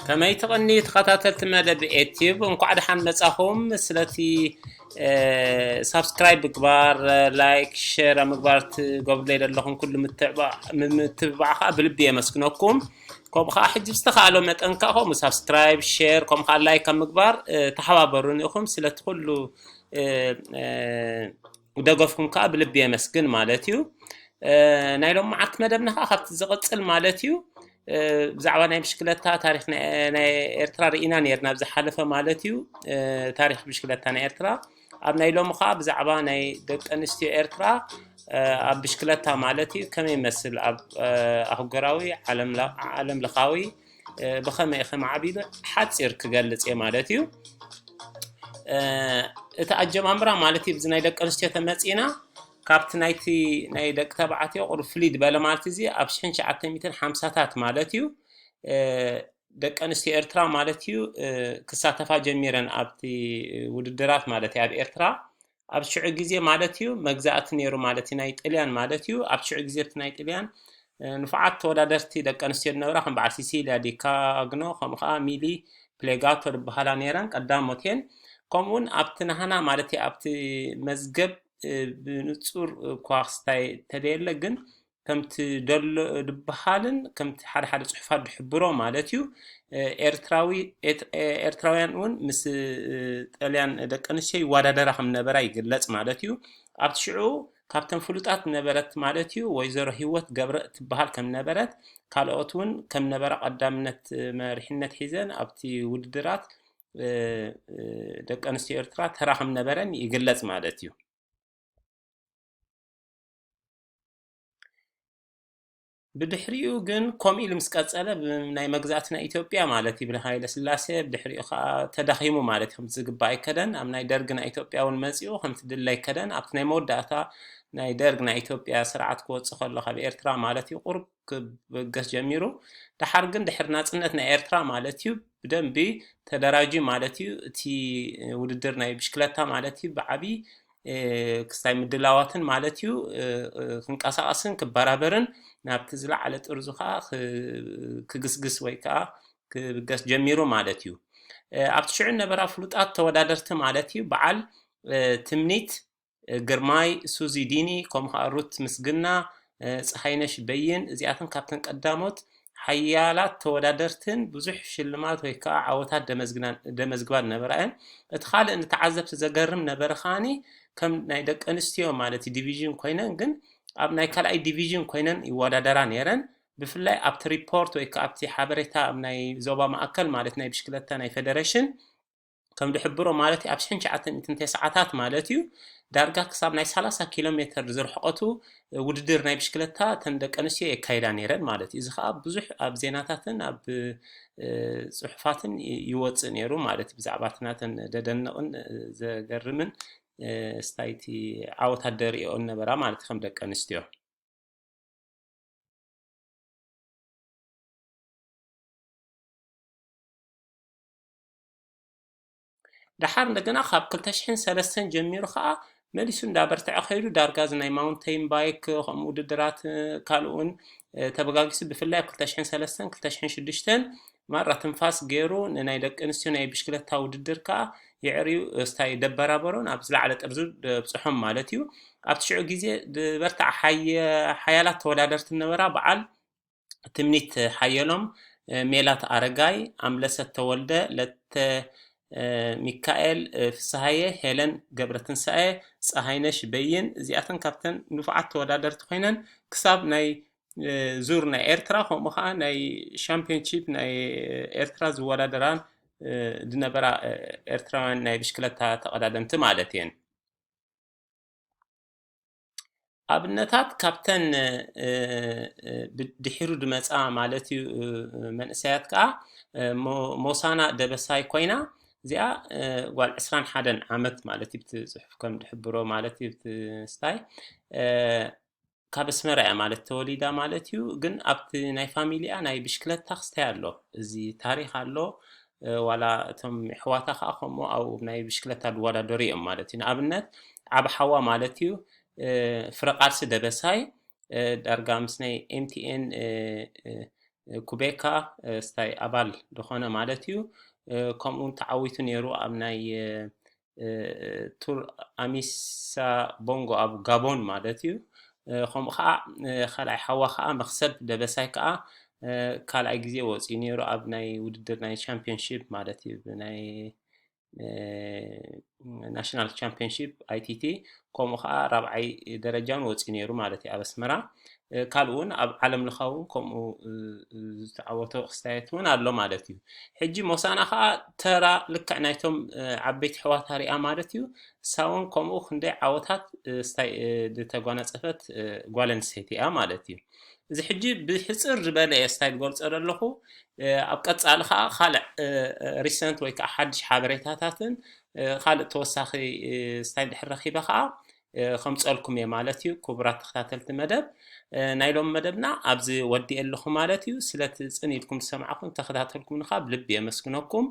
ከመይ ትቕንዩ ተኸታተልቲ መደብ ኤትዩብ፣ እንኳዕ ደሓን መጻኹም። ስለቲ ሳብስክራይብ ምግባር፣ ላይክ፣ ሸር ኣብ ምግባር ትገብሩለይ ዘለኹም ኩሉ ምትብባዕ ከዓ ብልቢ የመስግነኩም። ከምኡ ከዓ ሕጂ ብዝተኻእሎ መጠን ከዓ ከምኡ ሳብስክራይብ፣ ሸር፣ ከምኡ ከዓ ላይክ ኣብ ምግባር ተሓባበሩን ኢኹም። ስለቲ ኩሉ ደገፍኩም ከዓ ብልቢ የመስግን ማለት እዩ። ናይ ሎም መዓልቲ መደብና ከዓ ካብቲ ዝቕፅል ማለት እዩ። ብዛዕባ ናይ ብሽክለታ ታሪክ ናይ ኤርትራ ርኢና ነርና ኣብ ዝሓለፈ ማለት እዩ። ታሪክ ብሽክለታ ናይ ኤርትራ ኣብ ናይ ሎሚ ከዓ ብዛዕባ ናይ ደቂ ኣንስትዮ ኤርትራ ኣብ ብሽክለታ ማለት እዩ ከመይ ይመስል ኣብ ኣህጉራዊ ዓለም ለኻዊ ብኸመይ ከማዕቢሉ ሓፂር ክገልፅ እየ ማለት እዩ። እቲ ኣጀማምራ ማለት እዩ ብዚ ናይ ደቂ ኣንስትዮ ተመፂና ካብቲ ናይቲ ናይ ደቂ ተባዕትዮ ቁሩብ ፍልይ ዝበለ ማለት እዚ ኣብ ሽሕን ትሽዓተ ሚእትን ሓምሳታት ማለት እዩ። ደቂ ኣንስትዮ ኤርትራ ማለት እዩ ክሳተፋ ጀሚረን ኣብቲ ውድድራት ማለት እዩ ኣብ ኤርትራ። ኣብ ሽዑ ግዜ ማለት እዩ መግዛእቲ ነይሩ ማለት እዩ ናይ ጥልያን ማለት እዩ። ኣብ ሽዑ ግዜ እቲ ናይ ጥልያን ንፉዓት ተወዳደርቲ ደቂ ኣንስትዮ ዝነበራ ከም በዓል ሲሲልያ ዲካግኖ ከምኡ ከዓ ሚሊ ፕሌጋቶ ዝበሃላ ነይረን ቀዳሞት እየን። ከምኡውን ኣብቲ ናህና ማለት እዩ ኣብቲ መዝገብ ብንጹር እኳ ክስታይ ተደየለ ግን ከምቲ ደሎ ዝበሃልን ከምቲ ሓደ ሓደ ጽሑፋት ዝሕብሮ ማለት እዩ ኤርትራዊ ኤርትራውያን እውን ምስ ጠልያን ደቂ ኣንስትዮ ይወዳደራ ከም ነበራ ይግለጽ ማለት እዩ። ኣብቲ ሽዑ ካብተን ፍሉጣት ነበረት ማለት እዩ ወይዘሮ ህይወት ገብረ እትበሃል ከም ነበረት ካልኦት እውን ከም ነበራ ቀዳምነት መሪሕነት ሒዘን ኣብቲ ውድድራት ደቂ ኣንስትዮ ኤርትራ ተራ ከም ነበረን ይግለጽ ማለት እዩ። ብድሕሪኡ ግን ከምኡ ኢሉ ምስ ቀጸለ ናይ መግዛእቲ ናይ ኢትዮጵያ ማለት እዩ ብሃይለ ስላሴ ብድሕሪኡ ከዓ ተዳኺሙ ማለት እዩ ከምቲ ዝግባእ ኣይከደን ኣብ ናይ ደርግ ናይ ኢትዮጵያ እውን መፂኡ ከምቲ ድለ ኣይከደን ኣብቲ ናይ መወዳእታ ናይ ደርግ ናይ ኢትዮጵያ ስርዓት ክወፅእ ከሎ ካብ ኤርትራ ማለት እዩ ቁርብ ክብገስ ጀሚሩ። ደሓር ግን ድሕሪ ናፅነት ናይ ኤርትራ ማለት እዩ ብደንቢ ተደራጂ ማለት እዩ እቲ ውድድር ናይ ብሽክለታ ማለት እዩ ብዓብይ ክስታይ ምድላዋትን ማለት እዩ ክንቀሳቀስን ክበራበርን ናብቲ ዝለዓለ ጥርዙ ከዓ ክግስግስ ወይ ከዓ ክብገስ ጀሚሩ ማለት እዩ። ኣብቲ ሽዑ ነበራ ፍሉጣት ተወዳደርቲ ማለት እዩ በዓል ትምኒት ግርማይ፣ ሱዚ ዲኒ፣ ከምኡ ከዓ ሩት ምስግና፣ ፀሃይነሽ በይን እዚኣተን ካብተን ቀዳሞት ሓያላት ተወዳደርትን ብዙሕ ሽልማት ወይ ከዓ ዓወታት ደመዝግባን ነበራ እየን። እቲ ካልእ ንተዓዘብቲ ዘገርም ነበረ ከዓኒ ከም ናይ ደቂ ኣንስትዮ ማለት ዲቪዥን ኮይነን ግን ኣብ ናይ ካልኣይ ዲቪዥን ኮይነን ይወዳደራ ነይረን። ብፍላይ ኣብቲ ሪፖርት ወይ ከዓ ኣብቲ ሓበሬታ ኣብ ናይ ዞባ ማእከል ማለት ናይ ብሽክለታ ናይ ፌደሬሽን ከም ዝሕብሮ ማለት እዩ ኣብ ሽሕን ትሽዓተ ሚእትን ተስዓታት ማለት እዩ ዳርጋ ክሳብ ናይ ሰላሳ ኪሎ ሜትር ዝርሕቐቱ ውድድር ናይ ብሽክለታ ተን ደቂ ኣንስትዮ የካይዳ ነይረን ማለት እዩ። እዚ ከዓ ብዙሕ ኣብ ዜናታትን ኣብ ፅሑፋትን ይወፅእ ነይሩ ማለት እዩ። ብዛዕባ እቲ ናተን ደደንቕን ዘገርምን ስታይቲ ዓወታት ደርእዮን ነበራ ማለት ከም ደቂ ኣንስትዮ። ደሓር እንደገና ካብ ክልተ ሽሕን ሰለስተን ጀሚሩ ከዓ መሊሱ እንዳበርትዐ ከይዱ ዳርጋ እዚ ናይ ማውንቴን ባይክ ከምኡ ውድድራት ካልኡን ተበጋጊሱ ብፍላይ ኣብ ክልተ ሽሕን ሰለስተን ክልተ ሽሕን ሽዱሽተን ማራ ትንፋስ ገይሩ ንናይ ደቂ ኣንስትዮ ናይ ብሽክለታ ውድድር ከዓ የዕርዩ ስታይ ደበራበሮን ኣብ ዝለዓለ ጥርዙ ደብፅሖም ማለት እዩ። ኣብቲ ሽዑ ግዜ ዝበርትዓ ሓያላት ተወዳደርቲ ነበራ በዓል ትምኒት ሓየሎም፣ ሜላት ኣረጋይ፣ ኣምለሰት ተወልደ፣ ለተ ሚካኤል ፍስሃየ፣ ሄለን ገብረትንሳኤ፣ ፀሃይነሽ በይን እዚኣተን ካብተን ንፉዓት ተወዳደርቲ ኮይነን ክሳብ ናይ ዙር ናይ ኤርትራ ከምኡ ከዓ ናይ ሻምፒዮንሺፕ ናይ ኤርትራ ዝወዳደራን ዝነበራ ኤርትራውያን ናይ ብሽክለታ ተቐዳደምቲ ማለት እየን። ኣብነታት ካብተን ድሒሩ ድመፃ ማለት እዩ። መንእሰያት ከዓ ሞሳና ደበሳይ ኮይና፣ እዚኣ ጓል ዕስራን ሓደን ዓመት ማለት እዩ። ብቲ ፅሑፍ ከም ድሕብሮ ማለት እዩ። ብቲ ስታይ ካብ ኣስመራ እያ ማለት ተወሊዳ ማለት እዩ። ግን ኣብቲ ናይ ፋሚሊኣ ናይ ብሽክለታ ክስታይ ኣሎ፣ እዚ ታሪክ ኣሎ። ዋላ እቶም ኣሕዋታ ከዓ ከምኡ ኣብ ናይ ብሽክለታ ዝወዳደሩ እዮም ማለት እዩ። ንኣብነት ዓብ ሓዋ ማለት እዩ፣ ፍረ ቃልሲ ደበሳይ ዳርጋ ምስ ናይ ኤምቲኤን ኩቤካ ስታይ ኣባል ዝኾነ ማለት እዩ። ከምኡ ተዓዊቱ ነይሩ ኣብ ናይ ቱር ኣሚሳ ቦንጎ ኣብ ጋቦን ማለት እዩ። ከምኡ ከዓ ካልኣይ ሓዋ ከዓ መክሰብ ደበሳይ ከዓ ካልኣይ ግዜ ወፂኡ ነይሩ ኣብ ናይ ውድድር ናይ ቻምፒዮንሺፕ ማለት እዩ። ናይ ናሽናል ቻምፒዮንሺፕ ኣይቲቲ፣ ከምኡ ከዓ ራብዓይ ደረጃን ወፂኡ ነይሩ ማለት እዩ ኣብ ኣስመራ። ካልኡ እውን ኣብ ዓለም ለኻዊ እውን ከምኡ ዝተዓወቶ ክስታየት እውን ኣሎ ማለት እዩ። ሕጂ ሞሳና ከዓ ተራ ልክዕ ናይቶም ዓበይቲ ኣሕዋታ ሪኣ ማለት እዩ። እሳ እውን ከምኡ ክንደይ ዓወታት ስታይ ዝተጓናፀፈት ጓል ኣንስተይቲ እያ ማለት እዩ። እዚ ሕጂ ብሕፅር ዝበለ እየ ስታይ ዝገልፆ ዘለኹ። ኣብ ቀፃሊ ከዓ ካልእ ሪሰንት ወይ ከዓ ሓድሽ ሓበሬታታትን ካልእ ተወሳኺ ስታይ ድሕር ረኪበ ከዓ ከምፀልኩም እየ ማለት እዩ። ክቡራት ተኸታተልቲ መደብ፣ ናይ ሎም መደብና ኣብዚ ወዲኤ ኣለኹ ማለት እዩ። ስለቲ ፅን ኢልኩም ዝሰማዕኩም ተኸታተልኩም ንካ ብልቢ የመስግነኩም።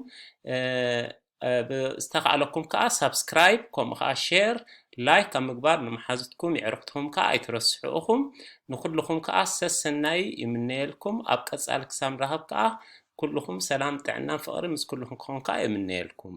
ዝተኻእለኩም ከዓ ሳብስክራይብ፣ ከምኡ ከዓ ሼር፣ ላይክ ኣብ ምግባር ንመሓዙትኩም የዕርክትኩም ከዓ ኣይትረስሑ ኢኹም። ንኩልኹም ከዓ ሰሰናይ ይምነየልኩም። ኣብ ቀፃሊ ክሳብ ንራኸብ ከዓ ኩልኹም ሰላም፣ ጥዕናን ፍቕሪ ምስ ኩልኹም ክኾን ከዓ ይምነየልኩም።